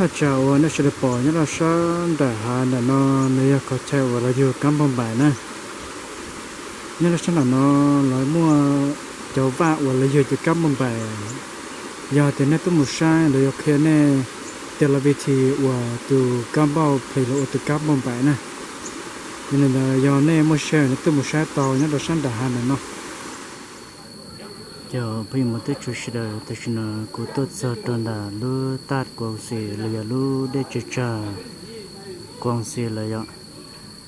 Thaj tsam uas nej sawv daws pom nyob rau sab nram hav ntawm no, nws yog qhov chaw uas lawv yug kab npauj npaim na. Nyob rau sab nram no lawv muaj cov vaj uas lawv yug cov kab npauj npaim. Yog tias nej tuaj mus saib, lawv yuav qhia nej tias lawv vim li cas uas tus kab npauj plis los ua tus kab npauj npaim na. Yog li ntawd yog nej muaj sij hawm nej tuaj mus saib tau nyob rau sab nram hav ntawm no. Cov phooj ywg txhua tus sawv daws, tam sim no kuv tuaj txog rau ntawm lub taj kuv xim los yog lub dej tsawg tsawg kuv xim lawm yom.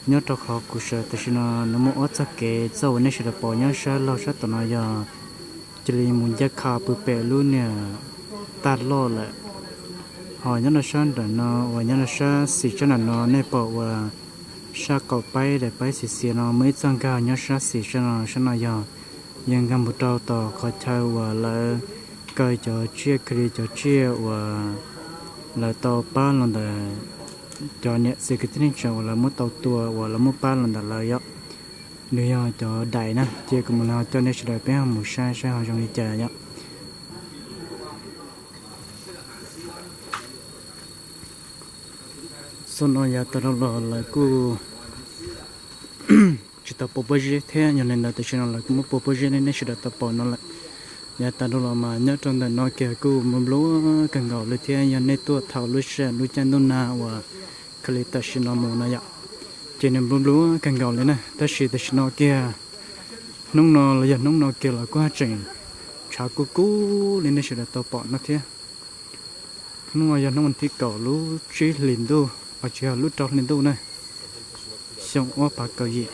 Nyob rau qhov kuv sawv tam sim no nws muaj ob txoj kev, txoj uas nej sawv daws pom nyob sab laug sab tom no yog cia li mus ncaj qha pw pem lub niag taj loj lawm. Ho nyob rau sab nram no uas nyob rau sab xis sab nram no nej pom uas sab qaum paib daim paib xis xiav no muaj ib txoj nkag nyob sab xis sab no, sab no yog yeej nkag mus rau tom qhov chaw uas lawv kaw cov tsiaj, kaw li cov tsiaj uas lawv tau pab los ntawm cov niam txiv kwv tij neej tsa uas lawv muab tau tua uas lawv muab pab los ntawm lawv yom. Nws yog cov dais na, ces kuv mam li coj nej sawv daws peb ho mus saib saib ho zoo li cas yom. Xub no yav tas los lawv kuj tsis tau pua pob zeb thiab, yog li ntawd tam sim no lawv kuj muab pua pob zeb li nej sawv daws tau pom no lawm. Yav tas los mas nyob rau ntawm no kiag kuj nplua nplua kawg nkaus li thiab, yog nej tuaj thaum lub sij hawm lub caij ntuj nag uas khaws li tam sim no mus no yom, ces nws nplua nplua kawg nkaus li na. Tab sis tam sim no kiag hnub no los yog hnub no kiag los kuj haj tseem tshav kub kub li nej sawv daws tau pom no thiab. Hnub no yog hnub vas thib kaum lub tsib hlis ntuj, os tsis yog, lub rau hli ntuj na, xyoo ob phav kaum yim.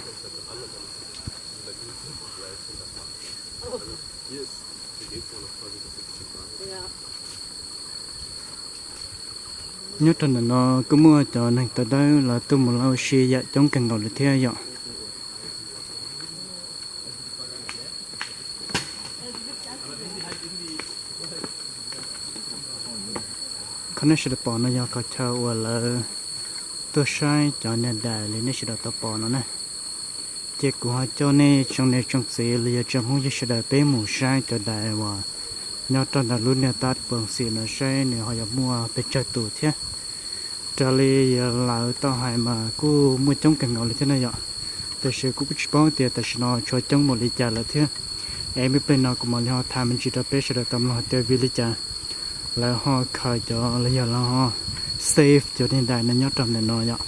Nyob rau ntawm no kuj muaj cov neeg tawv dawb lawv tuaj mus ua si yam coob kawg nkaus li thiab yom. Qhov nej sawv daws pom no yog qhov chaw uas lawv tuaj saib cov niag dais li nej sawv daws tau pom no na. Ces kuv ho coj nej tsoom niam tsoom txiv los yog tsoom phooj ywg sawv daws peb mus saib cov dais uas nyob rau ntawm lub niag taj poos xim no saib nws ho yuav muaj pes tsawg tus thiab. Raws li lawv tau hais mas kuj muaj coob kawg nkaus li thiab na yom. Tab sis kuv kuj tsis paub tias tam sim no tshuav coob npaum li cas lawm thiab. Es me pliag no kuv mam li ho tham me ntsis rau peb sawv daws tau mloog tias vim li cas lawv ho khaws cov los yog lawv ho save cov niag dais no nyob rau ntawm no yom.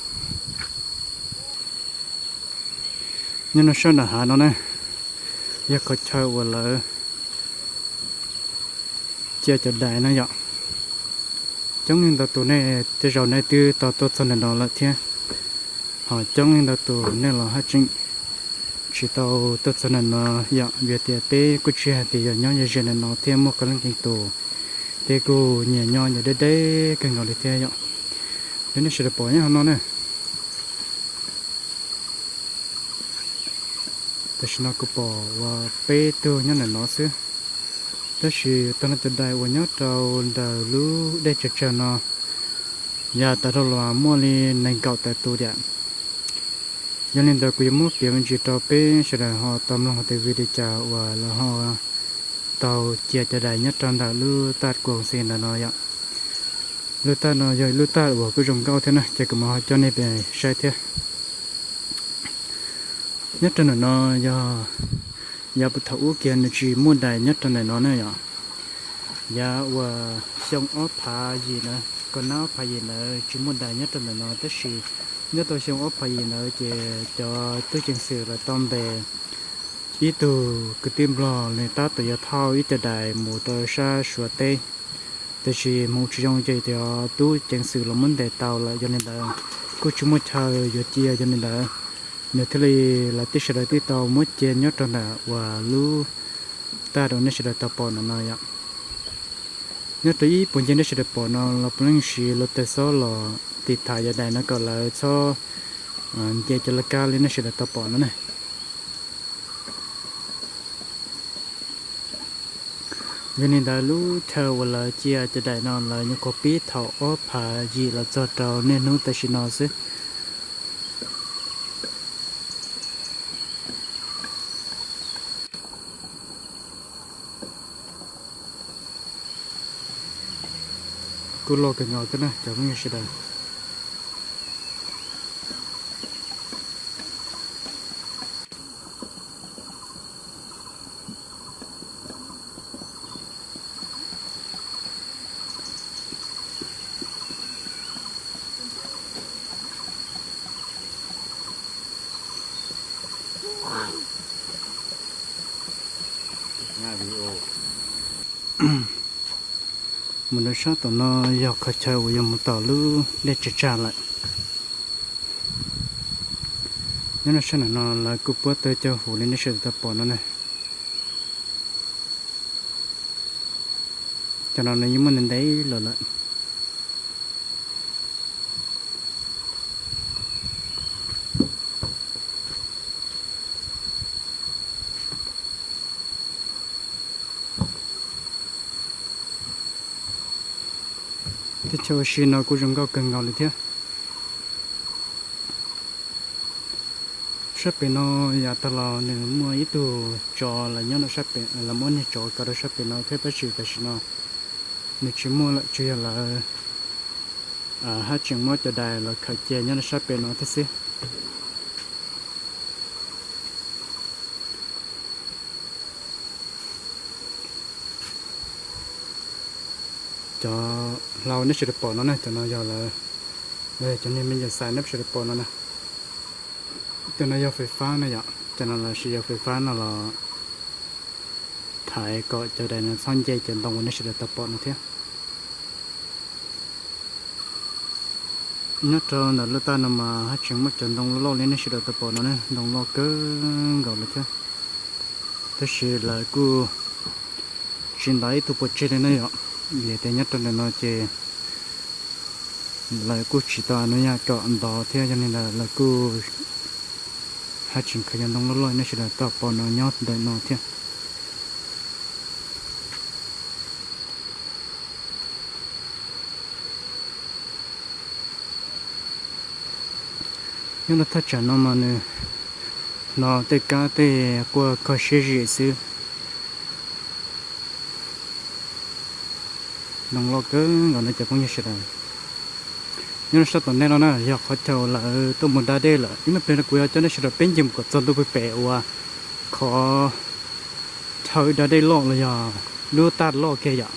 Nyob no sab nram hav no na, yog qhov chaw uas lawv cia cov dais no yom. Coob leej ntau tus nej tej zaum nej twb tau tuaj txog ntawm no lawm thiab, ho coob leej ntau tus nej los haj tseem tsis tau tuaj txog ntawm no yom, vim tias peb kuj tsis hais tias yog nyob ze ze ntawm no thiab, muaj qee leej qee tus peb kuj nyiam nyob nyob deb deb kawg nkaus li thiab yom. Li nej sawv daws pom nyob hauv no na, tam sim no kuv pom uas peb tug nyob ntawm no xwb, tab sis tag no cov dais uas nyob rau ntawm lub dej tsawg tsawg no yav tas dhau los muaj li nees nkaum tawm tus tiam. Yog li ntawd kuv yuav muab piav me ntsis rau peb sawv daws ho tau mloog tias vim li cas uas lawv ho tau cia cov dais nyob rau ntawm lub taj kuv xi ntawm no yom. Lub taj no yog ib lub taj uas kuj zoo nkauj thiab na, ces kuv mam ho coj nej pem saib thiab. Nyob rau ntawm no yog yav puag thaum ub kiag nws tsis muaj dais nyob rau ntawm no na yom. Yav uas xyoo ob phav yim ntawd, kaum ob phav yim ntawd tsis muaj dais nyob rau ntawm no, tab sis nyob rau xyoo ob phav yim ntawd ces cov tub ceev xwm lawv tau ntes ib tug kwv tij Nplog nws tab tom yuav thauj ib co dais mus rau sab Suav teb, tiam sis hmoov tsis zoo ces cov tub ceev xwm los muab ntes tau lawm, yog li ntawd kuj tsis muaj chaw yuav cia, yog li ntawd nws thiaj li lawv tib sawv daws twb tau muab cia nyob rau ntawm uas lub taj uas nej sawv daws tau pom ntawm no yom. Nyob rau ib puag ncig nej sawv daws pom no los puav leej siv luag tej xob los tiv thaiv cov dais no kom lawv txhob nce cov laj kab li nej sawv daws tau pom no na. Yog li ntawd lub chaw uas lawv cia cov dais no lawv nyuam qhuav pib thaum ob phav yim los txog rau niaj hnub tam sim no xwb. Kuj loj kawg nkaus thiab na cov phooj ywg sawv daws. Mus rau sab tom no yog qhov chaw uas yog mus tom lub dej tsag tsag lawm. Nyob rau sab nram no lawv kuj puab tawg cov huv li nej sawv daws tau pom no na. Cov no nws yeej muaj ntev ntev los lawm. Teb chaws ua si no kuj zoo nkauj kawg nkaus li thiab. Sab pem no yav tag los nws muaj ib tug tsov lawv nyob rau sab pem, lawv muab niag tsov kaw rau sab pem no thiab, tab sis tam sim no nws tsis muaj lawm, tsuas yog lawv haj tseem muab cov dais los khaws cia nyob rau sab pem no thiab xwb. Cov hlau nej sawv daws pom no na, cov no yog lawv, cov niag me nyuam xais nej sawv daws pom no na, cov no yog fais fab na yom, cov no lawv siv yog fais fab no los thaiv kom cov dais no txhob nce cov ntoo uas nej sawv daws tau pom no thiab. Nyob rau ntawm lub taj no mas haj tseem muaj cov ntoo loj loj li nej sawv daws tau pom no na, ntoo loj kawg nkaus li thiab. Tab sis lawv kuj tsis ntov ib tug puas tseg li na yom, vim tias nyob rau ntawm no ces lawv kuj tsis tau nug yaj kom ntov thiab, yog li ntawd lawv kuj haj tseem khaws cov ntoo loj loj nej sawv daws tau pom no nyob ntawm no thiab. Nyob rau thaj tsam no mas nws hnov tej kab tej quaj kho siab zim xwb. Ntoo loj kawg nkaus no cov phooj ywg sawv daws. Nyob rau sab tom ntej no na yog qhov chaw lawv tuaj mus da dej lawm, ib me pliag no kuv yuav coj nej sawv daws peb nce mus kom txog ntua pem uas qhov chaw da dej loj los yog lub taj loj kiag yom.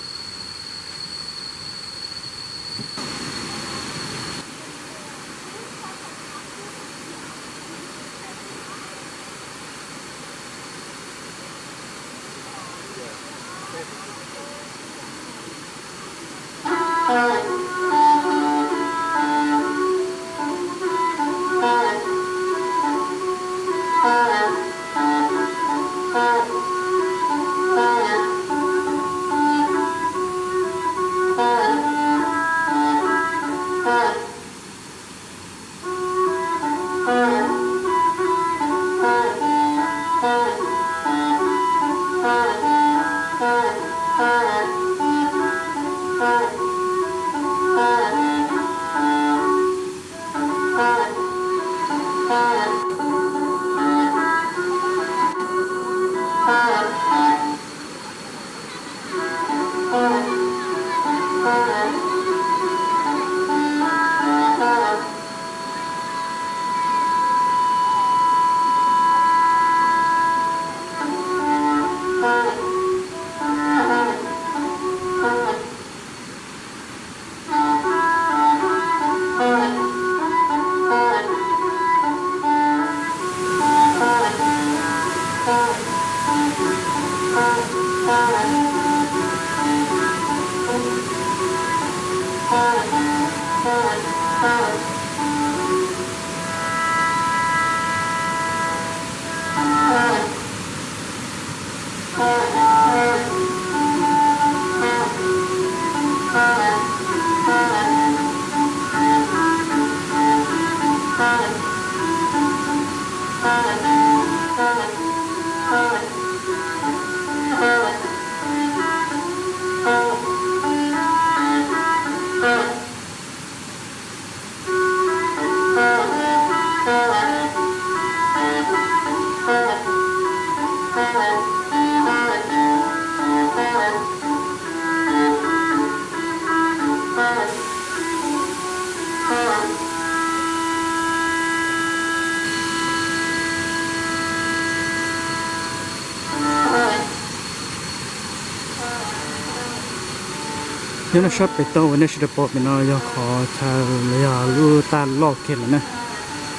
Nyob rau sab pem toj uas nej sawv daws pom pem no yog qhov chaw los yog lub taj loj kiag lawm na.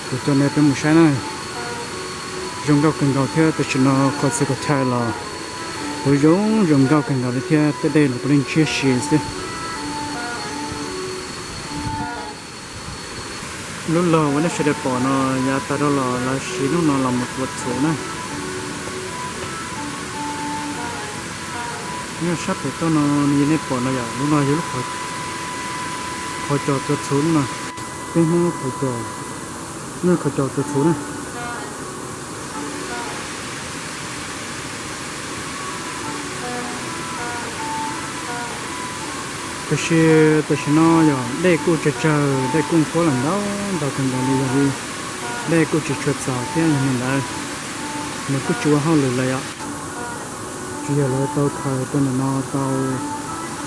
Kuv coj nej peb mus saib na. Zoo nkauj kawg nkaus thiab tam sim no qhov txhia qhov chaw los kuj zoo zoo nkauj kawg nkaus li thiab tej dej los puav leej ntshiab si xwb. Lub log uas nej sawv daws pom no yav tas dhau los lawv siv lub no los mus tua txhuv na. Nyob sab pem toj no nej pom no yom, lub no yog lub qhov cos tua txhuv lub no. Peb Hmoob qhov cos, lub qhov cos tua txhuv na. Tiam sis tam sim no yog dej kuj tsawg tsawg, dej kuj nqhuab los ntau ntau kawg nkaus li, yog li dej kuj tsis tshua txaus thiab yog li ntawd nws kuj tsis ua hauj lwm lawm yom. Tsuas yog lawv tau khaws rau ntawm no tau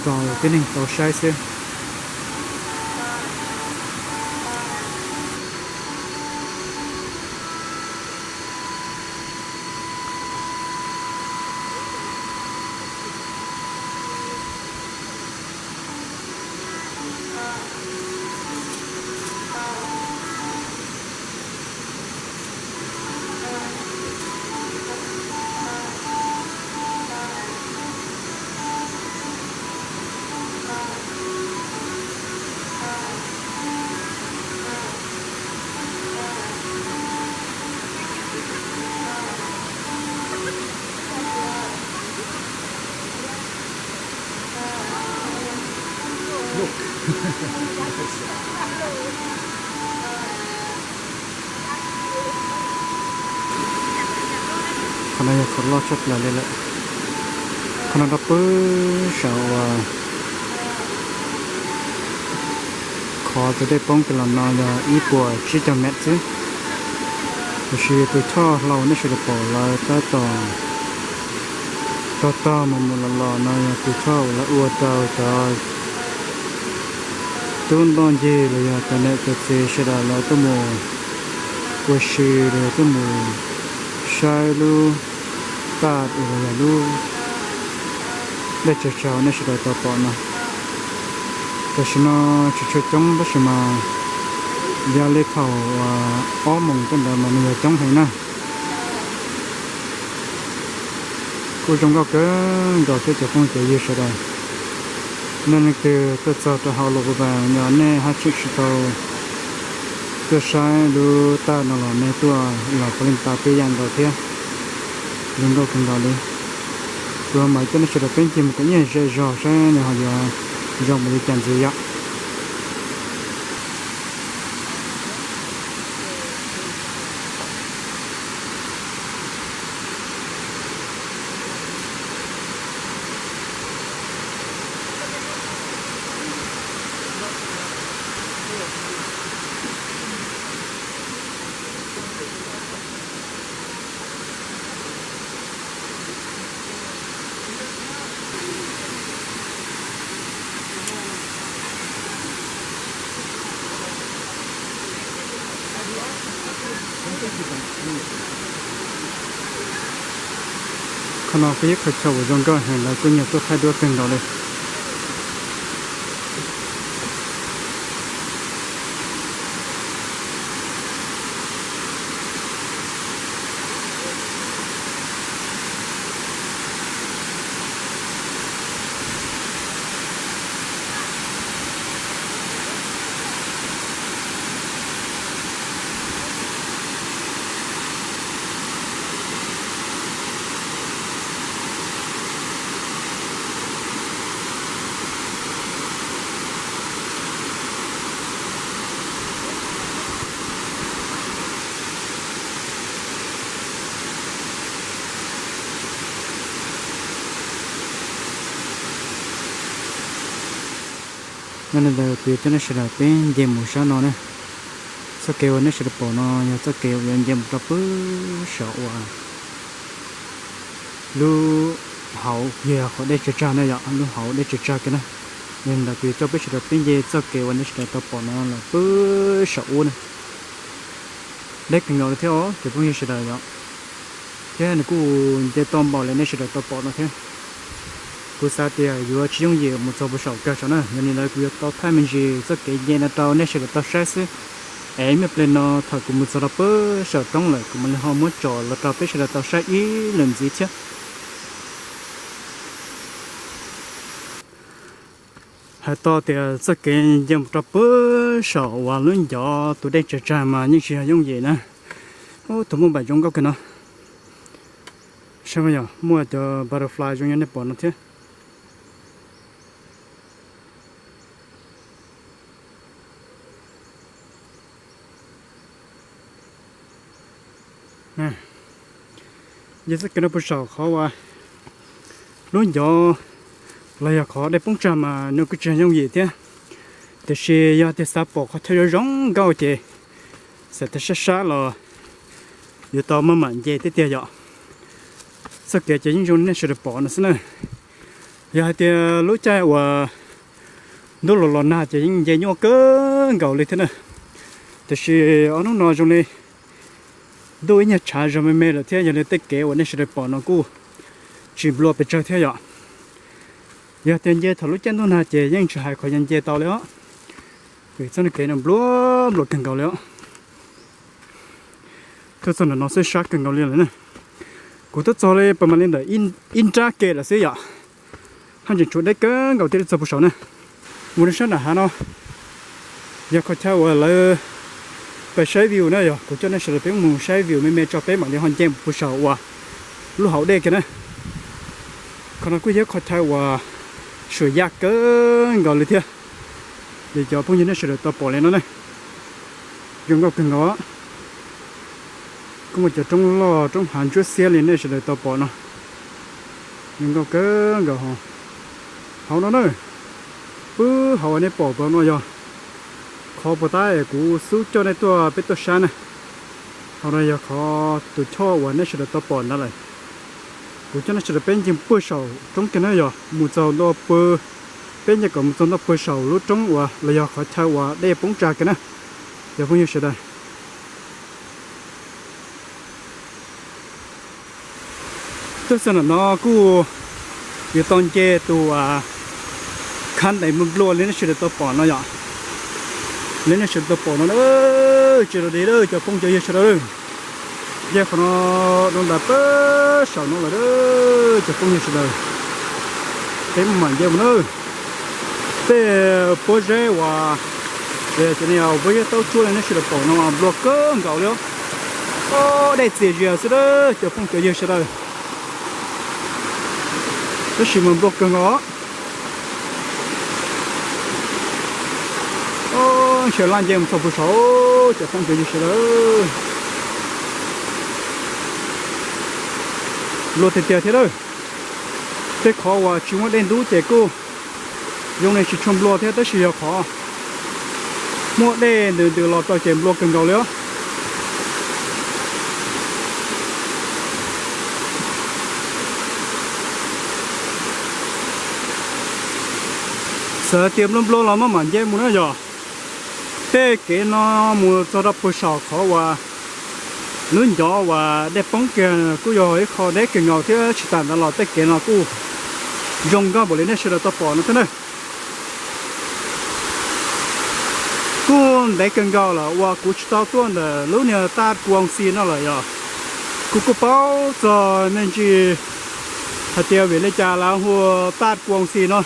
tso tib neeg tau saib xwb. Qhov no yog qhov loj tshaj plaws li lawm. Qhov no rau pem saum uas qhov tus dej poob kiag los no yog ib puas tsib caug mev xwb. Tiam sis tus choj hlau nej sawv daws pom lawv tab tom tog tog mus mus los los no yog tus choj uas lawv ua rau cov tub ntoj ncig los yog cov niam cov txiv sawv daws lawv tuaj mus ua si los yog tuaj mus saib lub taj los yog lub dej tsawg tsawg nej sawv daws tau pom no. Tam sim no tsis tshua coob tab sis mas yog li thaum ob moos tej ntawd mas nws yog coob heev na. Kuj zoo nkauj kawg nkaus thiab cov phooj cov ywg sawv daws. Nej leej twg tuaj txog rau hauv Luas Phu Npas yog nej haj tseem tsis tau tuaj saib lub taj no los nej tuaj los puav leej tau peb yam nkaus thiab. Zoo nkauj kawg nkaus li. Kuv mam coj nej sawv daws peb ncig mus kom ib zej zog saib nws ho yuav zoo npaum li cas ntxiv yom. Qhov no kuj yog qhov chaw uas zoo nkauj heev, lawv kuj nyiam tuaj thaij duab kawg nkaus li. Yog li ntawd kuv yuav coj nej sawv daws peb nce mus sab no ne. Txoj kev uas nej sawv daws pom no yog txoj kev uas yuav nce mus rau pem saum uas lub hauv, yog qhov dej tsawg tsawg na yom, lub hauv dej tsawg tsawg kiag na. Yog li ntawd kuv yuav coj peb sawv daws peb nce txoj kev uas nej sawv daws tau pom no los pem saum ub na. Deb kawg nkaus li thiab os cov phooj ywg sawv daws yom. Thiab nws kuj nce tau npaum li nej sawv daws tau pom no thiab. Kuv xav tias yuav tsis yooj yim mus txog puag saum kawg saum na, yog li ntawd kuv yuav tau thaij me ntsis txoj kev nce no rau nej sawv daws tau saib xwb. Es ib me pliag no thaum kuv mus txog rau puag saum roob lawm kuv mam li ho muab tsom los rau peb sawv daws tau saib ib lwm ntxiv thiab. Hais txog tias txoj kev nce mus rau puag saum uas lub ncov tus dej tsawg tsag mas yeej tsis yog yooj yim na. Ub, tus muaj npaum zoo nkauj kawg no. Saib yog muaj cov butterfly zoo li nej pom no thiab. Ces txoj kev no puag saum qhov uas lub ncov los yog qhov dej poob tsag mas nws kuj tsis yooj yim thiab. Tiam sis yog tias xav pom qhov chaw zoo zoo nkauj ces xam tas sab sab los yuav tau maj mam nce thiab tiag yom. Txoj kev ces yeej zoo li nej sawv daws pom no xwb na. Yog hais tias lub caij uas ntuj los los nag ces yeej nce nyuaj kawg nkaus li thiab na. Tiam sis ob hnub no zoo li ntuj ib nyuag tshav zog me me lawm thiab, yog li tej kev uas nej sawv daws pom no kuj tsis nplua pes tsawg thiab yom. Yog tias nce thaum lub caij ntuj nag ces yeej tsis hais qhov yog nce tau li os, vim txoj kev no nplua nplua kawg nkaus li os. Tuaj txog ntawm no xwb sab kawg nkaus li lawm na. Kuv tuaj txog li pas mam li ntawm ib nrab ke lawm xwb yom. Haj tseem tshuav deb kawg nkaus thiaj li txog puag saum na. Mus rau sab nram hav no yog qhov chaw uas lawv pais saib view na, yog kuv coj nej sawv daws peb mus saib view me me tso peb mam li ho nce mus puag saum uas lub hauv dej kiag na. Qhov no kuj yog qhov chaw uas suam yaj kawg nkaus li thiab. Ces cov phooj ywg nej sawv daws tau pom li no ne, zoo nkauj kawg nkaus. Kuj muaj cov roob loj roob hav ntsuab xiab li nej sawv daws tau pom no, zoo nkauj kawg nkaus. Hauv no na, pw hauv uas nej pom pem no yog qhov puas tab es kuv xub coj nej tuaj peb tuaj saib na. Hauv no yog qhov tus choj uas nej sawv daws tau pom ntawd lawm. Kuv coj nej sawv daws peb nce puag saum roob kiag na, yog mus txog ntua pw, peb nce kom mus txog ntua puag saum lub roob uas los yog qhov chaw uas dej poob tsag kiag na, cov phooj ywg sawv daws. Tuaj txog ntawm no kuj yuav tau nce tus khab ntais nplua nplua li nej sawv daws tau pom no yom. Li nej sawv daws tau pom no, tsis los li cov phooj cov ywg sawv daws. Nce qhov no rau nram pem saum no lawm cov phooj ywg sawv daws. Peb mam nce mus na. Tej pob zeb uas cov pob zeb taub tsuab li nej sawv daws pom no nplua kawg nkaus li os. Dej txias zias xwb cov phooj cov ywg sawv daws. Tab sis mas nplua kawg nkaus. Ntshe laj nce mus txog puag saud cov phooj cov ywg sawv daws. Nplua tiag tiag thiab lawm. Tej qhov uas tsis muaj dej ntub ces kuj zoo li tsis tshua nplua thiab, tab sis yog qhov muaj dej ntws ntws los rau ces nplua kawg nkaus li os. Txawm tias nplua nplua los maj mam nce mus na yog. Tej kev no mus txog rau puag saum qhov uas lub ncov uas dej poob kiag kuj yog ib qho deb kawg nkaus thiab, tsis tas ntawd los tej kev no kuj zoo nkauj npaum li nej sawv daws tau pom no thiab na. Kuj ntev kawg nkaus lawm uas kuv tsis tau tuaj ntawm lub niag Taj Kuang Si no lawm yog. Kuv kuj paub txog me ntsis hais tias vim li cas lawv hu Taj Kuang Si no.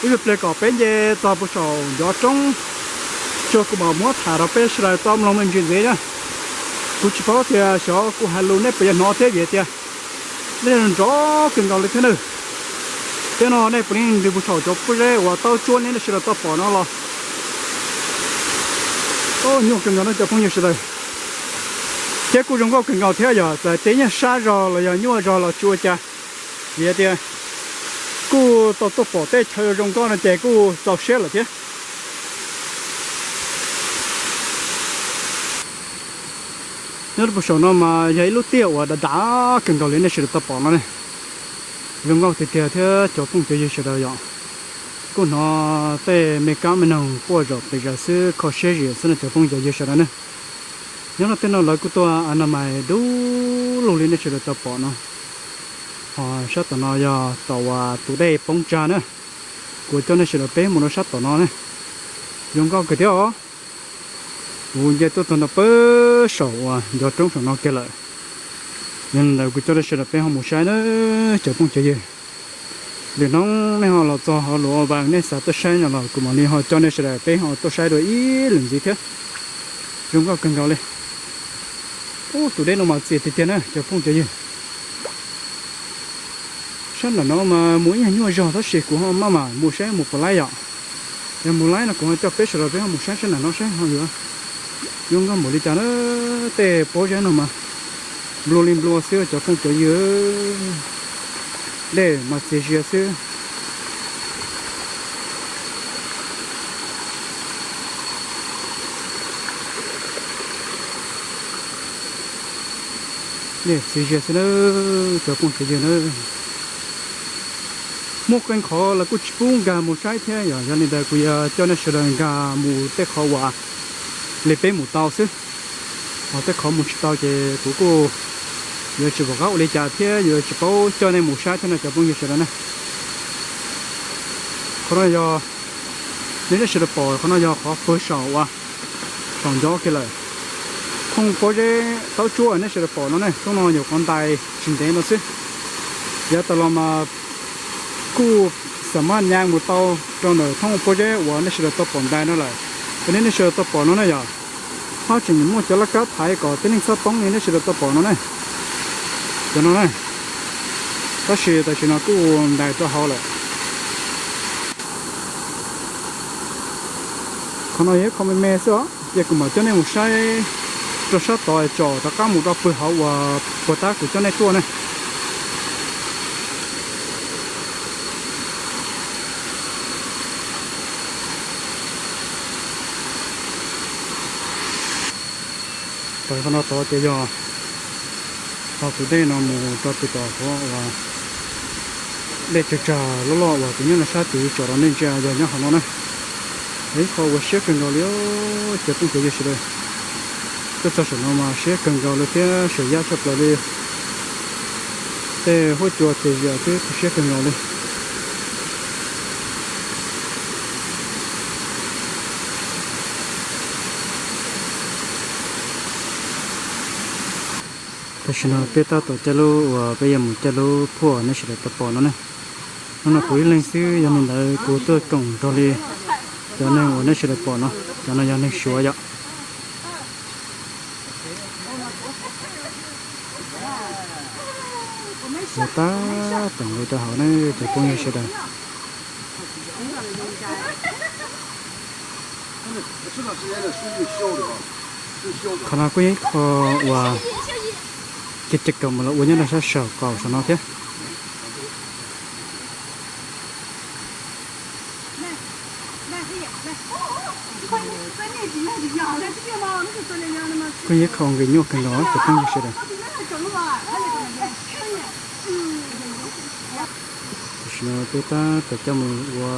Ib pliag kom peb nce txog puag saum ncov roob tsuag kuv mam muab tham rau peb sawv daws tau mloog me ntsis ntxiv na. Kuv tsis paub tias xyov kuv hais lus nej puas yuav hnov thiab vim tias dej nrov kawg nkaus li thiab na. Thiab no nej puav leej ntws puag saum cov pob zeb uas taub tsuab li nej sawv daws tau pom no los. Nyuaj kawg nkaus no cov phooj ywg sawv daws. Thiab kuj zoo nkauj kawg nkaus thiab yog txawm tias nyuaj sab zog los yog nyuaj zog los tsis ua cas, vim tias kuj tau tuaj pom tej chaw zoo nkauj no ces kuj txaus siab lawm thiab. Nyob rau puag saum no mas yog ib lub tiaj uas dav dav kawg nkaus li nej sawv daws tau pom no ne. Zoo nkauj tiag tiag thiab cov phooj cov ywg sawv daws yom. Kuj hnov tej me kab me noog quaj zaum pes zaws xwb, kho siab zim xwb no cov phooj cov ywg sawv daws ne. Nyob rau tej no lawv kuj tuaj a na mais dub lug li nej sawv daws tau pom no. Ho sab tom no yog tom uas tus dej poob tsag na. Kuv coj nej sawv daws peb mus rau sab tom no na. Zoo nkauj kawg thiab os. Kuv nce tuaj txog nram pem saum uas ncov roob saum no kiag lawm. Yog li ntawd kuv coj nej sawv daws peb ho mus saib na, cov phooj cov ywg. Lwm hnub nej ho los txog hauv Luas Ua Vas nej xav tuaj saib no los kuv mam li ho coj nej sawv daws peb ho tuaj saib dua ib lwm ntxiv thiab. Zoo nkauj kawg nkaus li. Ub, tus dej no mas txias tiag tiag na cov phooj cov ywg. Sab nram no mas mus ib nyuag zog tab sis kuv ho maj mam mus saib mus puas laib yom. Yog mus laib no kuv ho coj peb sawv daws peb ho mus saib sab nram no saib ho yuav zoo nkauj npaum li cas na. Tej pob zeb no mas nplua li nplua xwb cov phooj cov ywg. Dej mas txias zias xwb. Dej txias zias xwb na, cov phooj cov ywg na. Muaj qee qhov lawv kuj tsis pub nkag mus saib thiab yom, yog li ntawd kuv yuav coj nej sawv daws nkag mus tej qhov uas li peb mus tau xwb. Ho tej qhov mus tsis tau ces kuv kuj yuav tsis pom qab ua li cas thiab yuav tsis paub coj nej mus saib thiab no cov phooj ywg sawv daws na. Qhov no yog nej sawv daws pom qhov no yog qhov pawg saum uas saum ncov kiag lawm. Thooj pob zeb taub tsuab nej sawv daws pom no ne, tsob no yog qhov ntais tsis ntev no xwb. Yav tas los mas kuj xam maj nyas mus tau rau ntawm thooj pob zeb uas nej sawv daws tau pom ntais no lawm. Yog li nej sawv daws tau pom no na yom, haj tseem muaj cov laj kab thaiv kom tib neeg txhob poob li nej sawv daws tau pom no na. Cov no na, tab sis tam sim no kuj ntais rau hauv lawm. Qhov no yog ib qho me me xwb os, ces kuv mam coj nej mus saib rau sab tod tsom rov qab mus rau pawg hauv uas puag ta kuv coj nej tuaj na. Tawm qhov no tod ces yog qhov tus dej no mus rau pem tom qhov uas dej tsawg tsawg loj loj uas kuv nyob no sab tid tsom rau nej ntsia yog nyob qhov no na. Yog ib qho uas siab kawg nkaus li, cov phooj cov ywg sawv daws. Tuaj txog saum no mas siab kawg nkaus li thiab seem yaj tshaj plaws li. Tej huab cua txias zias xwb tu siab kawg nkaus li. Tam sim no peb tab tom caij lub uas peb yuav mus caij lub phuaj nej sawv daws tau pom no ne. Hnub no kuv ib leeg xwb yog li ntawd kuv tuaj koom nrog li cov neeg uas nej sawv daws pom no, cov no yog neeg Suav yom. Mus tab tom nqis rau hauv ne cov phooj ywg sawv daws. Qhov no kuj yog ib qho uas kev coj kom mus los ua nyob rau sab saum qaum saum no thiab. Kuj yog ib qho nqis nyuaj kawg nkaus cov phooj ywg sawv daws. Tam sim no peb tab tom coj mus ua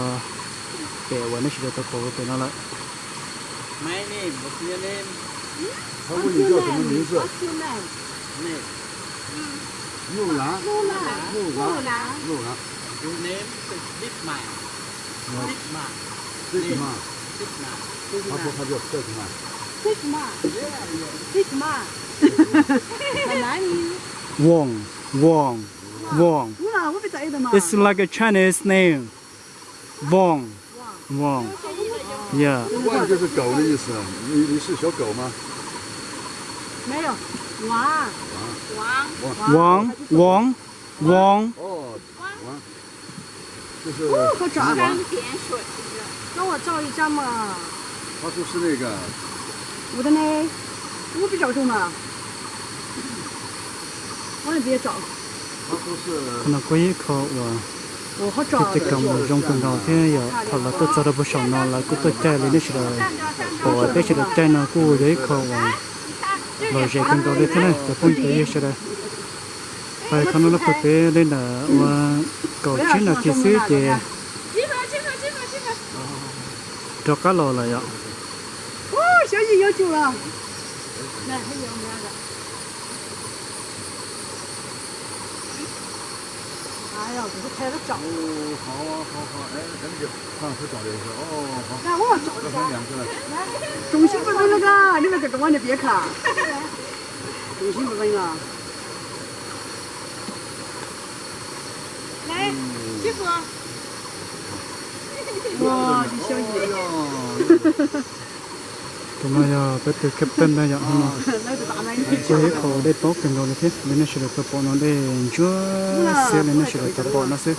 pem uas nej sawv daws tau pom pem no lawm. Your name is Big Mouth. Big Mouth. Big Mouth. 他说他叫 Big Mouth. Big Mouth. Big Mouth. 哪里？ Wong, Wong, Wong. It's like a Chinese name. Wong, Wong. Yeah. 万就是狗的意思，你你是小狗吗？没有，王。王。王，王，王。哦，王，就是哦，好长啊。三点水。帮我照一张嘛。他说是那个。我的呢？我没找着嘛。我也没找。他说是。 Qhov no kuj yog ib qho uas kev coj kom mus zoo kawg nkaus thiab yog thaum lawv tuaj txog rau puag saum no lawv kuj tuaj caij li nej sawv daws pom peb sawv daws caij no kuj yog ib qho uas lom zem kawg nkaus li thiab na cov phooj ywg sawv daws. Pais qhov no los pem li ntawm uas kaum tsib nas this xwb ces rov qab los lawm yom. 哎呦，给他拍个照。哦，好，好，好，哎，咱这个放车找人一下，哦，好，那我找一下。让他量出来。中心不分那个，你们给我那别看。中心不分啊。来，嗯。师傅。哇，这小姐。哎呀， Tus no yog peb tus captain na yom, hnub no kuj yog ib qho dej tob kawg nkaus li thiab li nej sawv daws tau pom no, dej ntsuab xiab li nej sawv daws tau pom no xwb.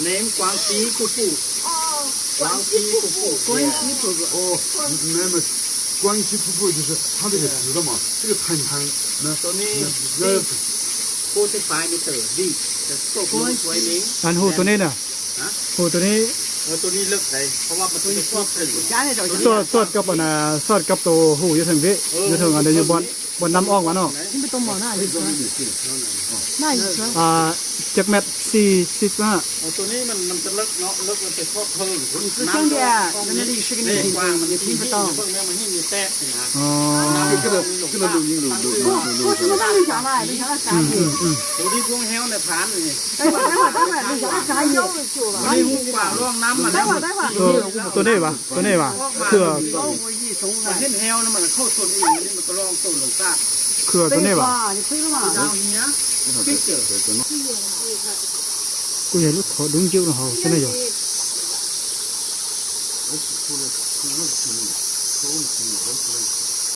Name 广西瀑布。广西瀑布。广西瀑布。哦，没有，没有，广西瀑布就是它这个直的嘛，这个很长，那 Tus no na, forty five meter deep, the slope no swimming. An hu tus no na. Hu tus no. Tus no lawv, เพราะว่ามันจะชอบถึง Tuaj, tuaj koj pom na, tuaj koj tus hu yuav theem vim, yuav theem npaum năm om mas no. Cov met xi xi na. Tus no มันมันจะเลิกเนาะ เลิกมันจะชอบเพิ่มน้ำเนาะ นี่กว้างมันที่นี่มันเพิ่งเนี่ยมันที่มีแตกนี่นะ Tus no พวกแห้วในฐานนี่ นี่กว้างร่องน้ำมันนะ Tus no mas, tus no mas, khwv, มันเห็นแห้วนะมันเข้าส่วนอื่นนี่มันก็ร่องต้นลงซาก khwv tus no mas. Down here, picture. Kuj yog lub thom dub ncwb no hauv xwb na yog.